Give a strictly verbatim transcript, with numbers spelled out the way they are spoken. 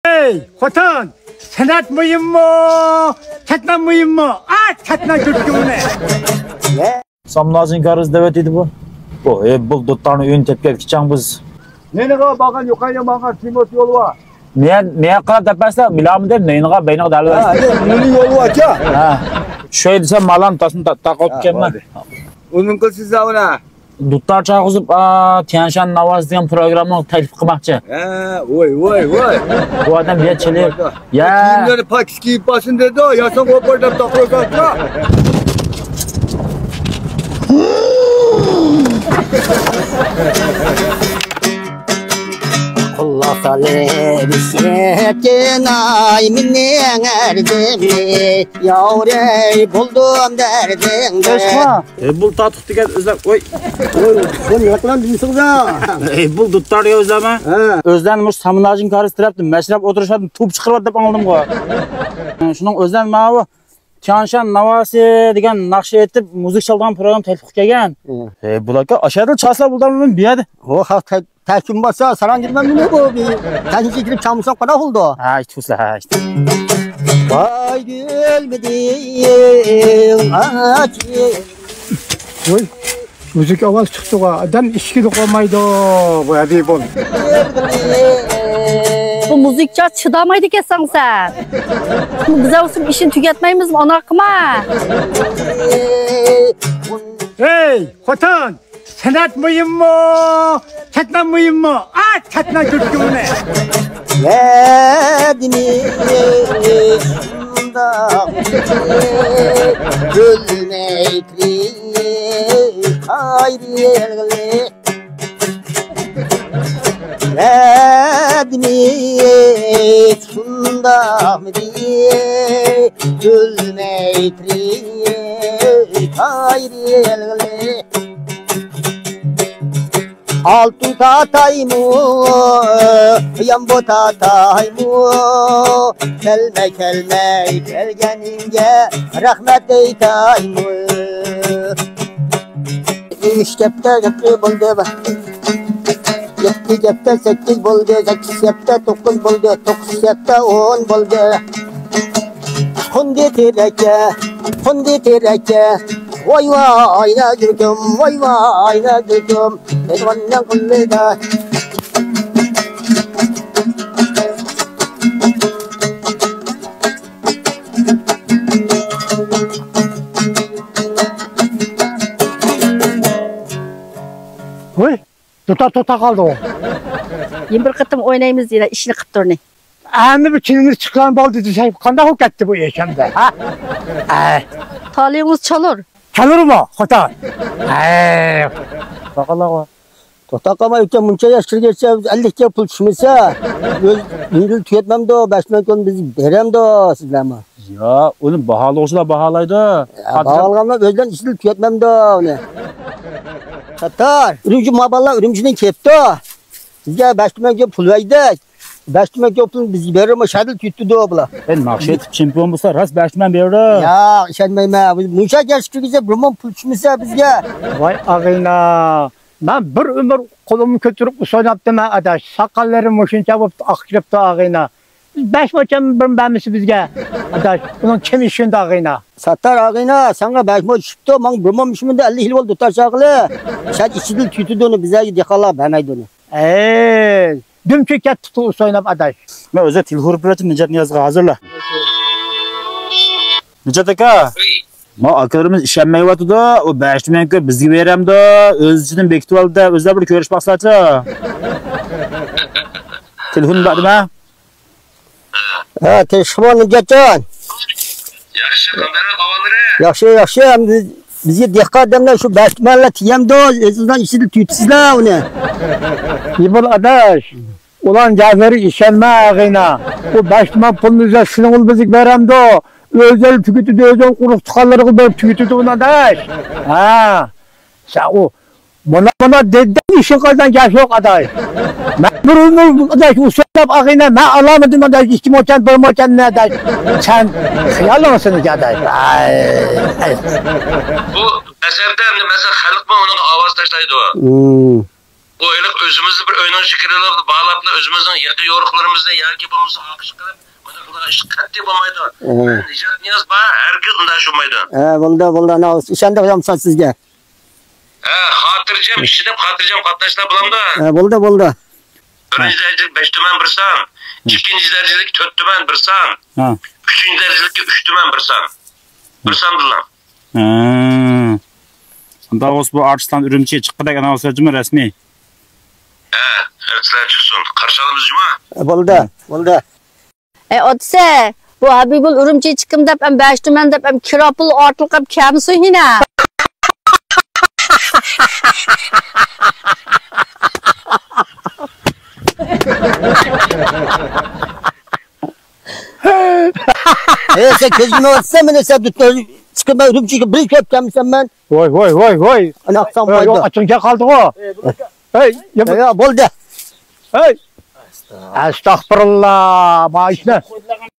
ئەي خوتۇن، سەنئەت مۇھىممۇ، كەتمەن مۇھىممۇ؟ ئاچ كەتمەن كۆركىمىنى. سامنازىن كارىز دەۋەتىدۇ بۇ. بۇ ئېبۇل دۇتارنى ئۆيىنى تېپىپ كەتكۈچەڭ بىز. نېنىغا بارغان يۇقىرى ماڭغان تىموت يولى بار. نېيە، نېيە قىلار دەپ بەرسە، بىلەرمۇ دەپ نېيىغا بەينىغا دەلۋەرسە. ھە، نېنى يولى باركەن؟ ھە. شۇ دېسەم، مالان تاسما تا-، تاقاپ كەلمە. ئۇنىڭ قىلسىز ئۇنى. دۇتار چالغۇزۇپ، ئا، تيەنشان ناۋاسى دېگەن پروگراممىنى تەكلىپ قىلماقچى. ھە، ۋاي، ۋاي، ۋاي. بۇ ئادەم بىر چېلىپ، يا. كىيىملىرىنى پاكىز كىيىپ بارسۇن دېدى، ياساڭ قوپار دەپ تاقىۋاتاتتى. قۇللاق سالىپ ئىشلەتكىن ئاي مېنىڭ ئەرزىمنى، ياۋرەي بولدۇم دەردىڭدە. ئەي، بۇ تاتلىق دېگەن ئۆزلەر، ۋاي. ۋاي، بۇ نېمە قىلام دېمىسىڭىز ھە؟ ئەي، بۇ دۇتار دېگەن ئۆزلەرمۇ؟ ھە. ئۆزلەرنى مۇشۇ سامناژىن كارىز تەرەپتە مەشرەپ ئولتۇرۇشلاردىن توپ چىقىرىۋاتىدۇ دەپ ئاڭلىدىمغۇ. شۇنىڭ ئۆزلەرنى ماۋۇ تيانشان ناۋاسى دېگەن ناخشا ئېيتىپ، مۇزىكا چالىدىغان پروگرامما تەكلىپ قىلىپ كەلگەن. ھە. ئەي، بۇلاركە ئاشۇ يەردە چالسا بولىدۇ بۇ يەردە. ھو، خەق تەكىم باسا، ساراڭ گىرمەن مېنى بۇ بىر. تەنكى كىرىپ چامساق قانا بولدى. ھە، ئىشتۇسا، ھە، ئىشتۇ. ۋاي گۈلمىدىڭ ئاچى. ۋاي، مۇزىكا ئاۋاز چىقتىغۇ. ئادەم ئىشىكىدە قالمايدۇ، بۇ ھەبىبۇل. بۇ مۇزىكىچى چىدامايدىكەنسەن سەن. بىز ئەۋسىم ئىشىنى تۈگەتمەيمىزمۇ، ئانا قىما. ھەي، خوتۇن! سەنئەت مۇھىممۇ، كەتمەن مۇھىممۇ؟ ئاچ كەتمەن كۆركىمىنى. ۋەدىنى شۇنداق بىلمەي تۇرۇپ قايرىلغىلى. ۋەدىنى شۇنداقمىدى بىلمەي تۇرۇپ قايرىلغىلى. ئالتۇن تاتايمۇ، يامبۇ تاتايمۇ، كەلمەي، كەلمەي كەلگىنىڭگە رەھمەت ئېيتايمۇ. ئۈچ ھەپتە يەتتە بولدى. يەتتە ھەپتە سەككىز بولدى، سەككىز ھەپتە توققۇز بولدى، توققۇز ھەپتە ئون بولدى. قوندى تېرەككە، قوندى تېرەككە. ۋاي ۋاي نەزىركىم، ۋاي ۋاي نەزىركىم. مېھرىباننىڭ قولىدا. ۋاي، توتا، توتا قالدى ئۇ. يەنە بىر قېتىم ئوينايمىز دېدى، ئىشنى قىپ تۇرنى. ئەمدى بىر كىنىمىز چىققان بولدى دېسەك، قانداق بولۇپ كەتتى بۇ ئىش ئەمدى، ھە؟ ئەي. تالىيىڭىز چالۇر. چالۇرمۇ، خوتۇن؟ ئەي. باقالاغۇ. توختاپ قالماي ئۆتكەن مۇنچە ياش كىرگەچكە ئەللىك گەپ پۇل چۈشمىسە، ئۆز يىلى تۈگەتمەمدۇ، بەش مىڭ كونا بىز بېرەمدۇ سىزلەرمۇ؟ يا، ئۇنى باھالىغۇچىلار باھالايدۇ. يا، باھالىغانلار ئۆزلەرنىڭ ئىشىدىن تۈگەتمەمدۇ ئۇنى. ساتار، ئۈرۈمچى ما بالىلار ئۈرۈمچىدىن كېلىپتۇ. بىزگە بەش مىڭ كونا پۇل بەردى. بەش مىڭ كونا پۇل بىزگە بېرىمۇ، شەدىل تۈگىتىدۇ بۇلار. ئەي، ناخشا ئېيتىپ چېمپىيون بولسا، راست بەش مىڭ بېرىدۇ. ياق، ئىشەنمەيمەن. مۇنچە ياش كىرگۈچە بىر مىڭ پۇل چۈشمىسە بىزگە. ۋاي ئاغىنە. مەن بىر ئۆمۈر قولۇمنى كۆتۈرۈپ ئۇسسۇل ئويناپتىمەن ئاداش. ساقاللىرىم مۇشۇنچە بولۇپ ئاقىپ كېتىپتۇ ئاغىنە. بىز بەش مىڭ بىرنى بەرمىسە بىزگە ئاداش. ئۇنىڭ كېمى شۇنداق ئاغىنە. ساتار ئاغىنە، ساڭا بەش مىڭ چۈشۈپتۇ، ماڭا بىر مىڭ چۈشمىدى، ئەللىك يىل بولدى دۇتار چاققىلى. سەن ئىچىدىن تۈتىدۇنى بىزگە دېھقانلار بەرمەيدۇنى. ئەي، دۈمچە كەتتى ئۇسسۇل ئويناپ ئاداش. مەن ئۆزى تېلېفون بىلەن نىجاتنى يازغا ھازىرلا. نىجات ئاكا. ما ئاكىلىرىمىز ئىشەنمەيۋاتىدۇ، ئۇ بەش مىڭ كونا بىزگە بېرەمدۇ، ئۆز ئىچىدىن بېكىتىۋالدى دە، ئۆزلەر بىر كۆرۈشۈپ باقساچۇ. تېلېفون بەردىمە؟ ھە، تىنچلىقمۇ نىجاتجان؟ ياخشى، قانداق ئەھۋاللىرى؟ ياخشى، ياخشى. ئەمدى بىزگە دېھقان ئادەملەر شۇ بەش مىڭلا تېگەمدۇ، ئۆزىڭىزنىڭ ئىچىدە تۈتىسىزلەر ئۇنى. ئىبۇل ئاداش، ئۇلارنىڭ گەپلىرىگە ئىشەنمە ئاغىنە. ئۇ بەش مىڭ پۇلنى ئۆزى سېنىڭ ئۇل بىزگە بېرەمدۇ؟ ئۆزلىرى تۈگىتىدۇ، ئۆزىنىڭ ئۇرۇق تۇغقانلىرىغا بېرىپ تۈگىتىدۇ ئۇنى ئاداش. ھە. سەن ئۇ مانا، مانا دېدىڭ، ئىشىڭ قالساڭ گەپ يوق ئاداش. مەن بىر ئۆمۈر ئاداش ئۇسسۇل ئويناپ ئاغىنە، مەن ئالالمىدىم ئاداش، ئىككى مىڭ كونا، بىر مىڭ كونىنى ئاداش. سەن خىيالىڭ سېنىڭكى ئاداش. ئەي، ئەي. بۇ ئەسەردە ئەمدى مەسىلەن خەلقمۇ ئۇنىڭغا ئاۋاز تاشلايدۇ. ھىم. بۇ ھېلىقى ئۆزىمىزنى بىر ئۆينىڭ ئىچىگە كىرىۋېلىپ، باغلاپلا ئۆزىمىزنىڭ يېقىن يورۇقلىرىمىزنى ياكى بولمىسا ئالقىش قىلىپ، بۇنداق قىلىدىغان ئىش قەتئىي بولمايدۇ. ئە. نىجات نىياز بار، ھەرگىز ئۇنداق ئىش بولمايدۇ. ئە، بولدى، بولدى، ئانا، ئىشەندۇق يامسان سىزگە. ھە، خاتىرجەم ئىشىنىپ، خاتىرجەم قاتناشسا بولامدۇ؟ ھە، بولدى، بولدى. بىرىنچى دەرىجىلىك بەش تۈمەن بىر سان، ئىككىنچى دەرىجىلىك تۆت تۈمەن بىر سان، ھە. ئۈچىنچى دەرىجىلىككە ئۈچ تۈمەن بىر سان. بىر ساندىلا. ھە. ئۇنداق بولسا بۇ ئارتىسلان ئۈرۈمچى چىققۇدەك ئاناۋۇسىراجمۇ رەسمىي؟ ھە، ئارتىسلان چىقسۇن. قارشى ئالىمىز جۇما. بولدى، بولدى. ئەي ئاتىسى، بۇ ھەبىبۇل ئۈرۈمچى چىقىم دەپ ئەم بەش تۈمەن دەپ ئەم كىرا پۇل ئارتۇق ئەپ كەمسۇ ھىنا. ئەي سەن كۆزۈمنى ئاتسان مېنى سەن دۇتلار چىقىم مەن ئۈرۈمچىگە بىر كۆپ كەمسەن مەن. ۋاي ۋاي ۋاي ۋاي. ئانا ئاقسان ۋاي بايدا. ئاچىڭ كەل قالدىغۇ. ھەي، يا يا بولدى. ھەي. ئەستەغپۇرۇللا، ما ئىشنى.